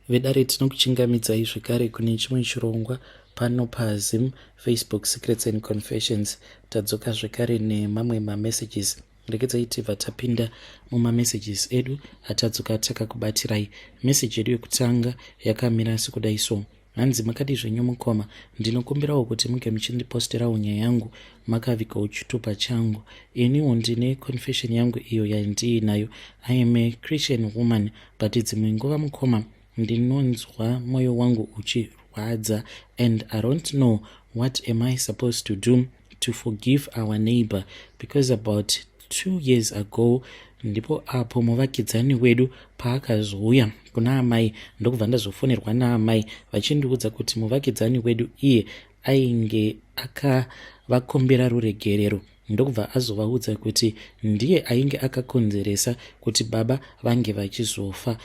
Vedare tinokuchingamidzai zvekare kune chimwe chirongwa pano paZim Facebook Secrets and Confessions. Tadzoka zvekare nemamwe mamessages. Regedzai tibva tapinda mumamessages edu atadzoka takakubatirai. Message yedu yekutanga yakamira sekudai so. Hanzi makadii zvenyu mukoma, ndinokumbirawo kuti muge muchindiposterawo nyaya yangu makavigawo chitupa changu. Iniwo ndine confession yangu iyo yandiinayo. I am a Christian woman but dzimwe nguva mukoma ndinonzwa moyo wangu uchirwadza and I don't know what am I supposed to do to forgive our neighbor because about 2 years ago ndipo apo muvakidzani wedu paakazouya kuna amai, ndokubva ndazofonerwa naamai vachindiudza kuti muvakidzani wedu iye ainge akavakumbira ruregerero, ndokubva azovaudza kuti ndiye ainge akakonzeresa kuti baba vange vachizofa.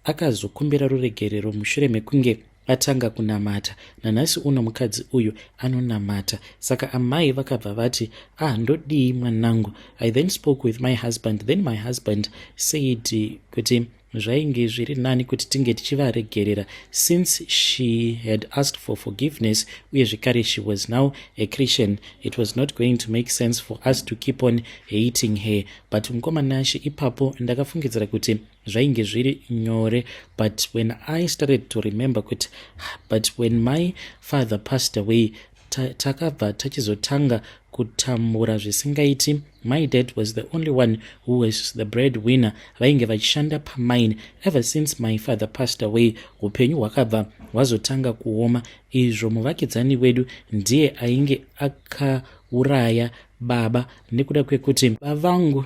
Akazokumbira ruregerero mushure mekunge atanga kunamata. Nanhasi uno mukadzi uyu anonamata. Saka amai vakabva vati, "Ah, ndodii mwanangu?" I then spoke with my husband. Then my husband said kuti zvainge zviri nani kuti tinge tichivaregerera since she had asked for forgiveness, uye zvekare she was now a Christian. It was not going to make sense for us to keep on hating her. But mukoma Nashe, ipapo ndakafungidzira kuti zvainge zviri nyore, but when I started to remember kuti, but when my father passed away, takabva tachizotanga kutambura zvisingaiti. My dad was the only one who was the bread winner. Vainge vachishanda pamine. Ever since my father passed away, upenyu hwakabva hwazotanga kuoma. Izvo muvakidzani wedu ndiye ainge akauraya baba nekuda kwekuti bavangu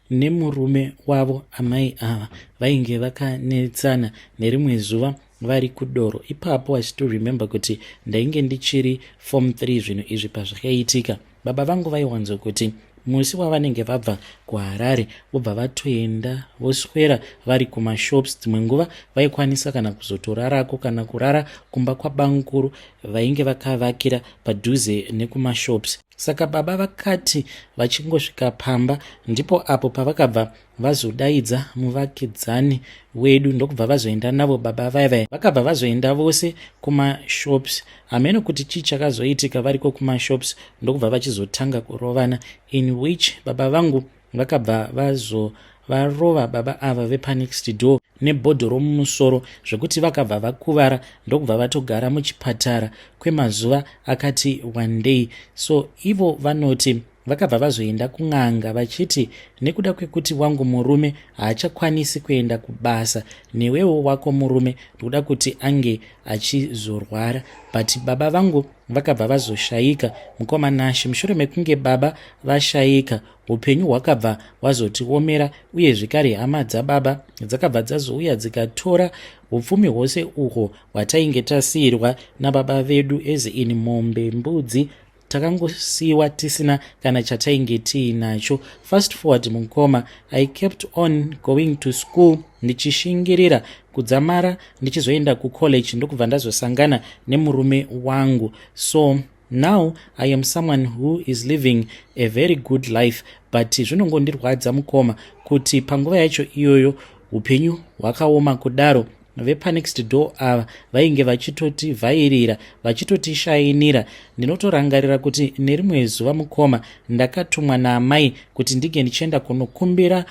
nemurume wavo amai ava vainge vakanetsana. Nerimwe zuva vari kudoro ipapo, I still remember kuti ndainge ndichiri form 3 zvinhu izvi pazvakaitika. Baba vangu vaiwanzokuti musi wavanenge vabva kuHarare, vobva vatoenda voswera vari kumashops. Dzimwe nguva vaikwanisa kana kuzotorarako kana kurara kumba kwabamukuru vainge vakavakira padhuze nekumashops. Saka baba vakati vachingosvika pamba, ndipo apo pavakabva vazodaidza muvakidzani wedu, ndokubva vazoenda navo. Baba vaivai vakabva vazoenda vose kumashops. Hameno kuti chii chakazoitika variko kumashops, ndokubva vachizotanga kurovana, in which baba vangu vakabva vazovarova baba ava vepanext door nebhodhoro mumusoro, zvekuti vakabva vakuvara, ndokubva vatogara muchipatara kwemazuva akati one day. So ivo vanoti vakabva vazoenda kun'anga vachiti, "Nekuda kwekuti wangu murume haachakwanisi kuenda kubasa, newewo wako murume ndikuda kuti ange achizorwara." But baba vangu vakabva vazoshayika, mukoma Nashe. Mushure mekunge baba vashayika, upenyu hwakabva hwazotiomera, uye zvekare hama dzababa dzakabva dzazouya dzikatora upfumi hwose uhwo hwatainge tasiyirwa nababa vedu, as in mombe, mbudzi. Takangosiyiwa tisina kana chatainge tiinacho. Fast forward, mukoma, I kept on going to school ndichishingirira kudzamara ndichizoenda kucollege, ndokubva ndazosangana nemurume wangu. So now I am someone who is living a very good life, but zvinongondirwadza, mukoma, kuti panguva yacho iyoyo upenyu hwakaoma kudaro, vepanext door ava vainge vachitotivhairira, vachitotishayinira. Ndinotorangarira kuti nerimwe zuva, mukoma, ndakatumwa naamai kuti ndinge ndichienda kunokumbira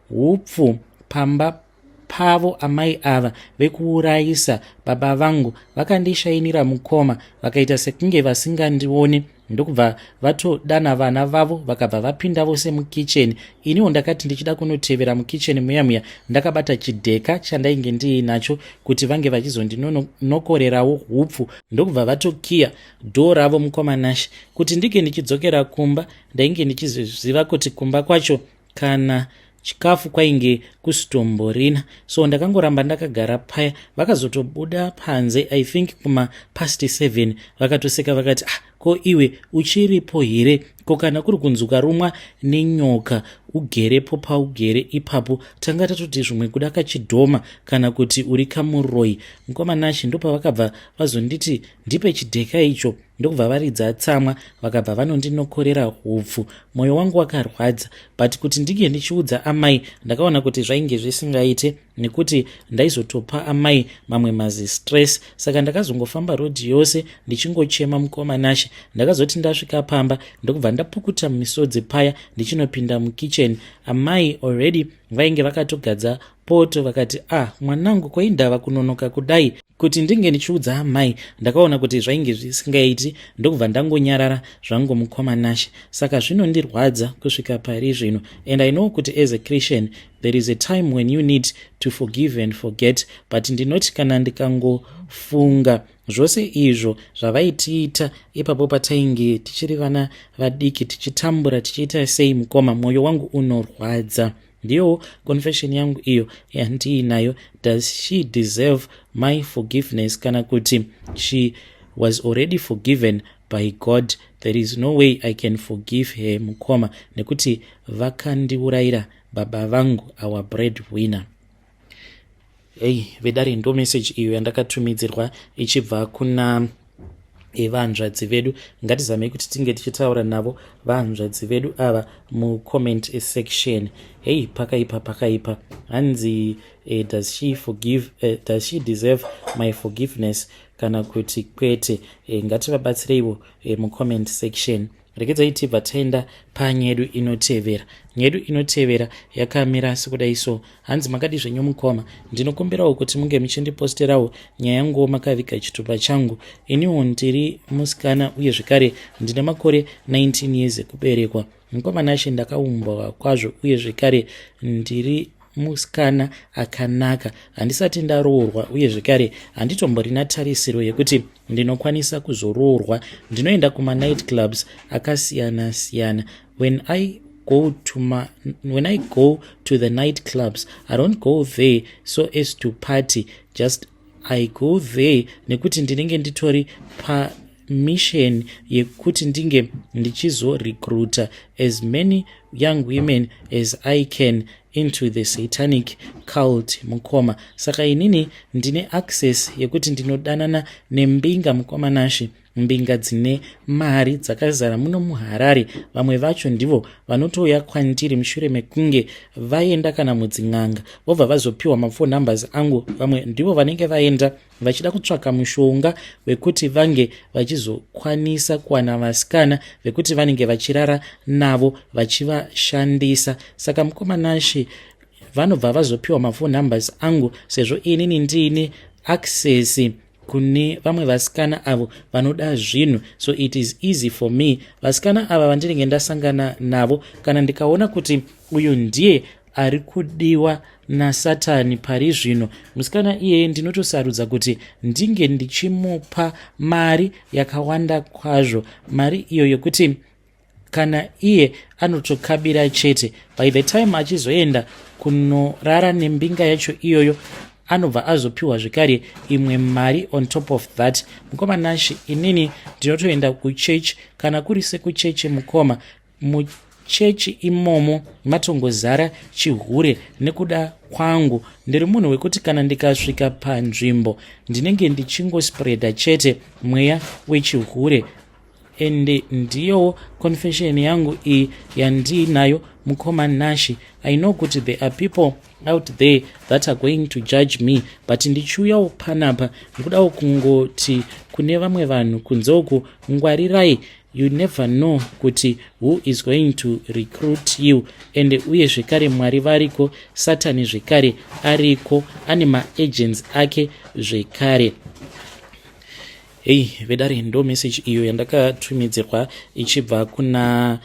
hupfu pamba pavo. Amai ava vekuurayisa baba vangu vakandishayinira, mukoma, vakaita sekunge vasingandioni, ndokubva vatodana vana vavo, vakabva vapinda vose mukicheni. Iniwo ndakati ndichida kunotevera mukicheni muya muya ndakabata chidheka chandainge ndiinacho kuti vange vachizondinokorerawo hupfu, ndokubva vatokiya dhoo ravo, mukoma Nashe. Kuti ndinge ndichidzokera kumba, ndainge ndichizoziva kuti kumba kwacho kana chikafu kwainge kusitomborina. So ndakangoramba ndakagara paya. Vakazotobuda panze, I think kuma past 7. Vakatoseka vakati, "Ah, ko iwe uchiripo here? Ko kana kuri kunzi ukarumwa nenyoka ugerepo paugere ipapo, tanga tatoti zvimwe kuda kachidhoma kana kuti uri kamuroi." Mukoma Nashe, ndopavakabva vazonditi ndipe chidheka icho, ndokubva varidza tsamwa, vakabva vanondinokorera hupfu. Mwoyo wangu wakarwadza, but kuti ndinge ndichiudza amai, ndakaona kuti zvainge. Zvainge zvisingaite nekuti ndaizotopa amai mamwe mazistress. Saka ndakazongofamba rodhi yose ndichingochema, mukoma Nashe. Ndakazoti ndasvika pamba, ndokubva ndapukuta misodzi paya ndichinopinda mukitchen. Amai already vainge vakatogadza poto, vakati, "Ah, mwanangu, kwaindava kunonoka kudai?" Kuti ndinge ndichiudza amai, ndakaona kuti zvainge zvisingaiti, ndokubva ndangonyarara zvangu, mukoma Nashe. Saka zvinondirwadza kusvika pari zvino, and I know kuti as a Christian there is a time when you need to forgive and forget, but ndinoti kana ndikangofunga zvose izvo zvavaitiita ipapo patainge tichiri vana vadiki, tichitambura, tichiita sei, mukoma, mwoyo wangu unorwadza. Ndiyo confession yangu iyo yandiinayo. Does she deserve my forgiveness, kana kuti she was already forgiven by God? There is no way I can forgive her, mukoma, nekuti vakandiurayira baba vangu, our bread winner. Ei vedare, ndo message iyo yandakatumidzirwa ichibva kuna vanzvadzi vedu. Ngatizamei kuti tinge tichitaura navo vanzvadzi vedu ava mucomment section. Hei, pakaipa, pakaipa. Hanzi does she deserve my forgiveness kana kuti kwete? Ngativabatsireiwo mucomment section. Regedzai tibva taenda panyedu inotevera. Nyedu inotevera yakamira sekudai so. Hanzi, "Makadi zvenyu mukoma? Ndinokumbirawo kuti munge muchindiposterawo nyaya yanguwo makaviga chitupa changu. Iniwo ndiri musikana uye zvekare ndine makore 19 years ekuberekwa. Mukoma Nashe, ndakaumbwa kwazvo uye zvekare ndiri musikana akanaka. Handisati ndaroorwa uye zvekare handitomborina tarisiro yekuti ndinokwanisa kuzoroorwa. Ndinoenda kumanight clubs akasiyana siyana. When I go to the night clubs, I don't go there so as to party. Just I go there nekuti ndinenge nditori pamission yekuti ndinge ndichizorecruita as many young women as I can into the satanic cult, mukoma. Saka inini ndine access yekuti ndinodanana nembinga, mukoma Nashe. Mbinga dzine mari dzakazara muno muHarare. Vamwe vacho ndivo vanotouya kwandiri mushure mekunge vaenda kana mudzin'anga, vobva vazopiwa maphone numbers angu. Vamwe ndivo vanenge vaenda vachida kutsvaka mushonga wekuti vange vachizokwanisa kuwana vasikana vekuti vanenge vachirara navo vachivashandisa. Saka mukoma Nashe, vanobva vazopiwa maphone numbers angu sezvo inini ndiine access kune vamwe vasikana avo vanoda zvinhu. So it is easy for me. Vasikana ava vandinenge ndasangana navo, kana ndikaona kuti uyu ndiye ari kudiwa nasatani pari zvino, musikana iyeye ndinotosarudza kuti ndinge ndichimupa mari yakawanda kwazvo, mari iyo yekuti kana iye anotokabira chete. By the time achizoenda kunorara nembinga yacho iyoyo, anobva azopiwa zvekare imwe mari on top of that. Mukoma Nashe, inini ndinotoenda kuchechi. Kana kuri sekuchechi, mukoma, muchechi imomo matongozara chihure nekuda kwangu. Ndiri munhu wekuti kana ndikasvika panzvimbo, ndinenge ndichingospreada chete mweya wechihure. Ende ndiyowo confession yangu iyi yandiinayo, mukoma Nashe. I know kuti there are people out there that are going to judge me, but ndichiuyawo panapa ndikudawo kungoti kune vamwe vanhu kunze uku, ngwarirai. You never know kuti who is going to recruit you. And uye zvekare Mwari variko, Satani zvekare ariko, ane maagents ake zvekare." Hei vedare, ndo message iyo yandakatumidzirwa ichibva kuna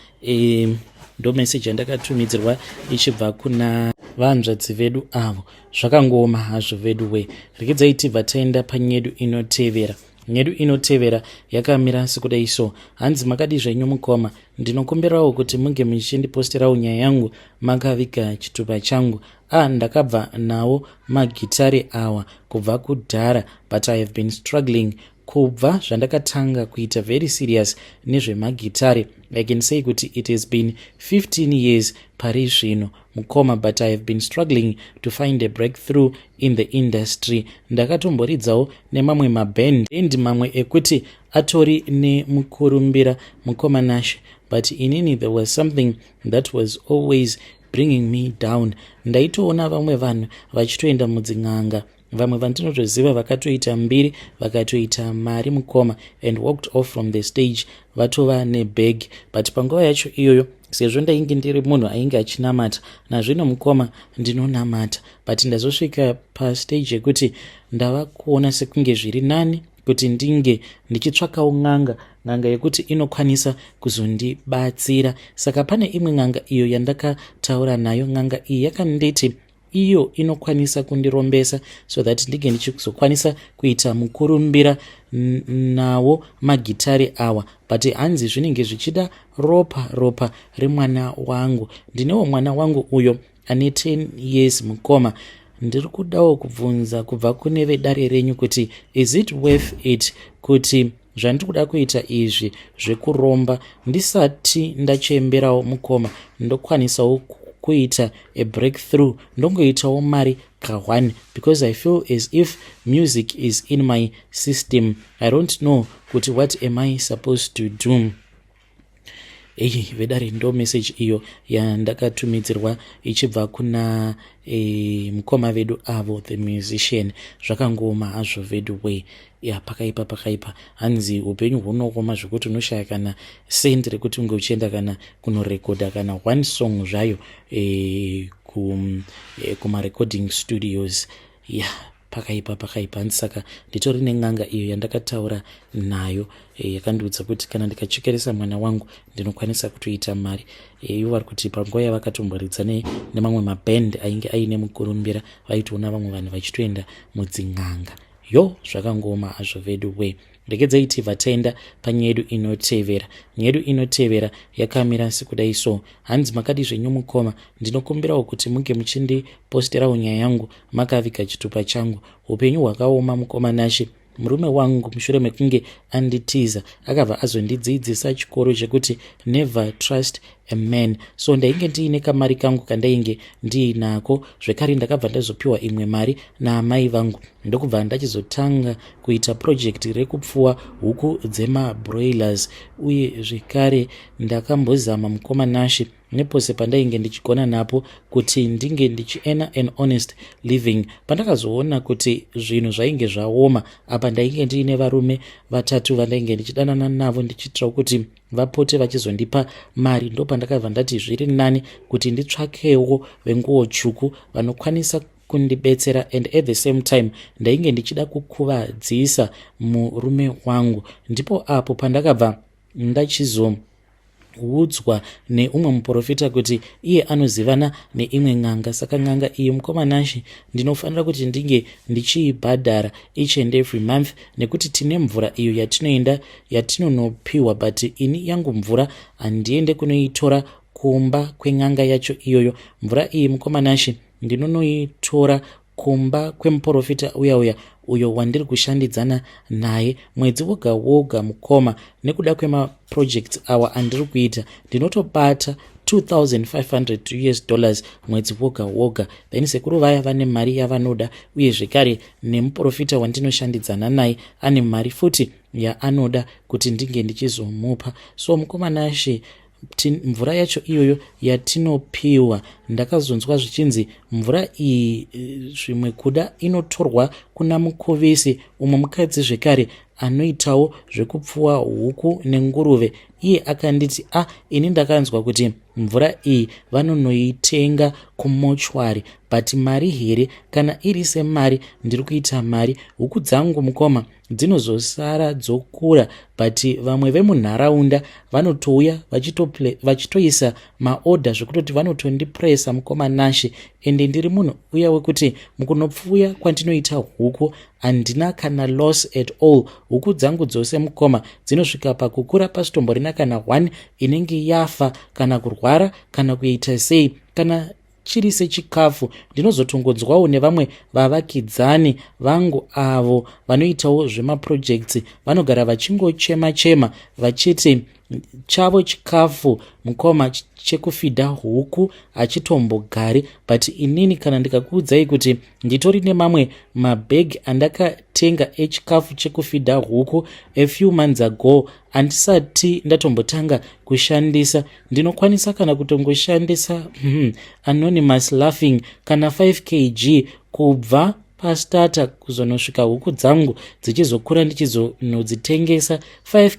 ndo message yandakatumidzirwa ichibva kuna vanzvadzi vedu avo. Zvakangooma hazvo vedu we. Regedzai tibva taenda panyedu inotevera. Nyedu inotevera yakamira sekudai so. Hanzi, "Makadi zvenyu mukoma? Ndinokumbirawo kuti munge muchindiposterawo nyaya yangu makaviga chitupa changu. A ndakabva nawo magitare awa kubva kudhara, but I have been struggling kubva zvandakatanga kuita very serious nezvemagitare. I can say kuti it has been 15 years pari zvino, mukoma, but I have been struggling to find a breakthrough in the industry. Ndakatomboridzawo nemamwe maband and mamwe ekuti atori nemukurumbira, mukoma Nashe, but inini there was something that was always bringing me down. Ndaitoona vamwe vanhu vachitoenda mudzin'anga, vamwe vandinotoziva vakatoita mbiri, vakatoita mari mukoma, and walked off from the stage vatova nebag. But panguva yacho iyoyo, sezvo ndainge ndiri munhu ainge achinamata, nazvino mukoma ndinonamata, but ndazosvika pastage yekuti ndava kuona sekunge zviri nani kuti ndinge ndichitsvakawo n'anga, n'anga yekuti inokwanisa kuzondibatsira. Saka pane imwe n'anga iyo yandakataura nayo. N'anga iyi yakanditi iyo inokwanisa kundirombesa so that ndinge ndichizokwanisa kuita mukurumbira nawo magitari awa, but hanzi zvinenge zvichida ropa, ropa remwana wangu. Ndinewo mwana wangu uyo ane 10 years. Mukoma, ndiri kudawo kubvunza kubva kune vedare renyu kuti is it worth it kuti zvandiri kuda kuita izvi zvekuromba ndisati ndachemberawo mukoma, ndokwanisawo kuita a breakthrough, ndongoitawo mari ka1, because I feel as if music is in my system. I don't know kuti what am I supposed to do. Ei vedare, ndo message iyo yandakatumidzirwa ichibva kuna mukoma vedu avo, the musician. Zvakangooma hazvo vedu way. Ya, pakaipa, pakaipa. Hanzi upenyu hunooma zvekuti unoshaya kana sendi rekuti unge uchienda kana kunorekodha kana one song zvayo kumarecording studios. Ya, pakaipa, pakaipa. Hanzi saka nditori nen'anga iyo yandakataura nayo, yakandiudza kuti kana ndikachekeresa mwana wangu ndinokwanisa kutoita mari. Ivo vari kuti panguva yavakatomboridza nemamwe maband ainge aine mukurumbira, vaitoona vamwe vanhu vachitoenda mudzin'anga. Yo, zvakangooma hazvo vedu we. Regedzai tibva taenda panyaya yedu inotevera. Nyaya yedu inotevera yakamira sekudai so. Hanzi, "Makadi zvenyu mukoma? Ndinokumbirawo kuti munge muchindiposterawo nyaya yangu makaviga chitupa changu. Upenyu hwakaoma mukoma Nashe. Murume wangu mushure mekunge anditiza akabva azondidzidzisa chikoro chekuti never trust a man. So ndainge ndiine kamari kangu kandainge ndiinako. Zvekare ndakabva ndazopiwa imwe mari naamai vangu, ndokubva ndachizotanga kuita project rekupfuwa huku dzemabroilers. Uye zvekare ndakambozama mukoma Nashe nepose pandainge ndichigona napo kuti ndinge ndichiearna an honest living. Pandakazoona kuti zvinhu zvainge zvaoma, apa ndainge ndiine varume vatatu vandainge ndichidanana navo ndichiitirawo kuti vapote vachizondipa mari, ndopandakabva ndati zviri nani kuti nditsvakewo venguo tsvuku vanokwanisa kundibetsera, and at the same time ndainge ndichida kukuvadzisa murume wangu. Ndipo apo pandakabva ndachizo udzwa neumwe muprofita kuti iye anozivana neimwe n'anga. Saka n'anga iyi mukoma Nashe ndinofanira kuti ndinge ndichiibhadhara each and every month, nekuti tine mvura iyo yatinoenda yatinonopiwa, but ini yangu mvura handiende kunoitora kumba kwen'anga yacho iyoyo. Mvura iyi mukoma Nashe ndinonoitora kumba kwemuprofita uya uya uyo wandiri kushandidzana naye mwedzi woga woga. Mukoma, nekuda kwemaprojects awa andiri kuita ndinotobata 2500 US dollars mwedzi woga woga. Then sekuru vaya vane mari yavanoda, uye zvekare nemuprofita wandinoshandidzana naye ane mari futi yaanoda kuti ndinge ndichizomupa. So mukoma Nashe, mvura yacho iyoyo yatinopiwa, ndakazonzwa zvichinzi mvura iyi zvimwe kuda inotorwa kuna mukuvisi, umwe mukadzi zvekare anoitawo zvekupfuwa huku nenguruve. Iye akanditi, 'A, ini ndakanzwa kuti mvura iyi vanonoitenga kumochwari, but mari here? Kana iri semari ndiri kuita mari. Huku dzangu mukoma dzinozosara dzokura, but vamwe vemunharaunda vanotouya vachitoisa maodha zvekutoti vanotondipresa mukoma Nashe. Ende ndiri munhu uya wekuti mukunopfuya kwandinoita huku handina kana loss at all. Huku dzangu dzose mukoma dzinosvika pakukura pasitomborina kana one inenge yafa kana kurwara kana kuita sei. Kana chiri sechikafu, ndinozotongonzwawo nevamwe vavakidzani vangu avo vanoitawo zvemaprojects, vanogara vachingochema chema vachiti chavo chikafu mukoma." Chekufidha huku hachitombogari, but inini kana ndikakuudzai kuti nditori nemamwe mabhegi andakatenga echikafu chekufidha huku a few months ago andisati ndatombotanga kushandisa. Ndinokwanisa kana kutongoshandisa anonymous laughing kana 5 kg kubva pastarter kuzonosvika huku dzangu dzichizokura, ndichizonodzitengesa 5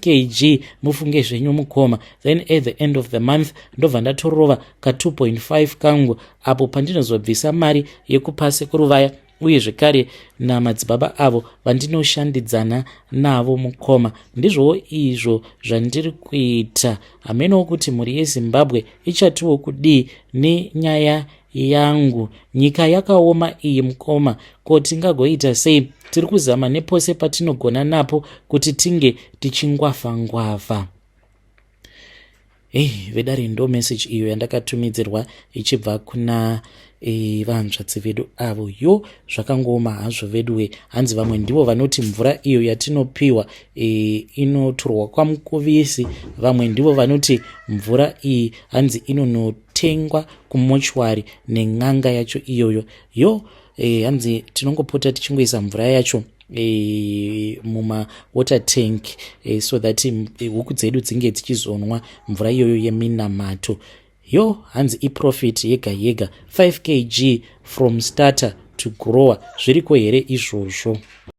kg. Mufunge zvenyu mukoma. Then at the end of the month ndobva ndatorova ka2.5 kangu apo pandinozobvisa mari yekupa sekuru vaya, uye zvekare namadzibaba avo vandinoshandidzana navo. Mukoma, ndizvowo izvo zvandiri kuita. Hamenowo kuti mhuri yeZimbabwe ichatiwo kudii nenyaya yangu. Nyika yakaoma iyi mukoma, ko tingagoita sei? Tiri kuzama nepose patinogona napo kuti tinge tichingwavha ngwavha. Hei vedare, ndo message iyo yandakatumidzirwa ichibva kuna vanzvadzi vedu avo. Yo, zvakangooma hazvo veduwe. Hanzi vamwe ndivo vanoti mvura iyo yatinopiwa inotorwa kwamukuvisi. Vamwe ndivo vanoti mvura iyi hanzi inonotengwa kumochwari nen'anga yacho iyoyo. Yo, hanzi tinongopota tichingoisa mvura yacho mumawater tank so that huku dzedu dzinge dzichizonwa mvura iyoyo yeminamato. Yo, hanzi iprofit yega yega, 5 kg from starter to grower. Zviriko here izvozvo?